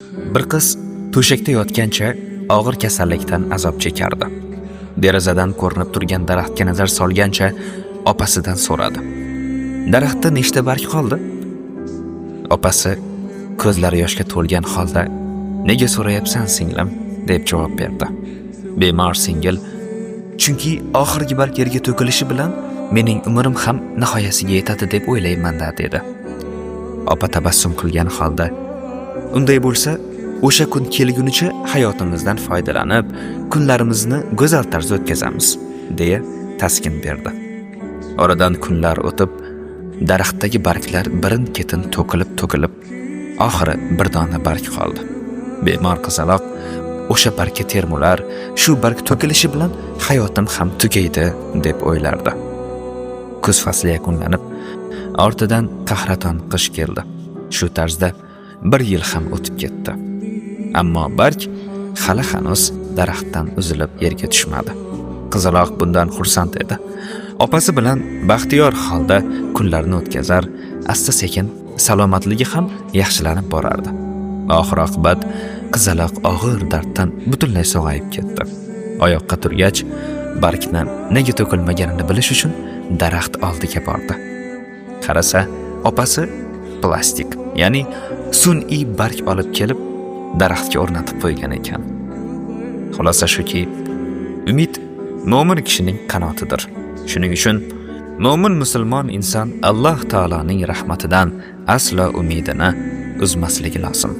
Bir qiz to'shakda yotgancha og'ir kasallikdan azob chekardi. Derazadan ko'rinib turgan daraxtga nazar solgancha opasidan so'radi. Daraxtda nechta barg qoldi? Opasi ko'zlari yoshga to'lgan holda, "Nega so'rayapsan, singlim?" deb javob berdi. Bemor singil, "Chunki oxirgi barg yerga to'kilishi bilan mening umrim ham nihoyasiga yetadi deb o'ylayman-da" dedi. Opa tabassum qilgan holda, "Unday bo'lsa, o'sha kun kelgunicha hayotimizdan foydalanib, kunlarimizni go'zal tarzda o'tkazamiz", deya taskin berdi. Oradan kunlar o'tib, daraxtdagi barglar birin-ketin to'kilib-to'kilib, oxiri bir dona barg qoldi. Bemor qizaloq o'sha bargga termular, shu barg to'kilishi bilan hayotim ham tugaydi deb o'ylardi. Kuz fasli yakunlanib, ortidan qahraton qish keldi. Shu tarzda bir yil ham o'tib ketdi. Ammo barg hali hanuz daraxtdan uzilib yerga tushmadi. Qizaloq bundan xursand edi. Opasi bilan baxtiyor holda kunlarni o'tkazar, asta-sekin salomatligi ham yaxshilanib borardi. Oxir oqibat qizaloq og'ir darddan butunlay sog'ayib ketdi. Oyoqqa turgach, bargni nega to'kilmaganini bilish uchun daraxt oldiga bordi. Qarasa, opasi plastik, ya'ni sun'iy barg olib kelib, daraxtga o'rnatib qo'ygan ekan. Xulosa shuki, umid mo'min kishining qanotidir. Shuning uchun mo'min musulmon inson Alloh taoloning rahmatidan aslo umidini uzmasligi lozim.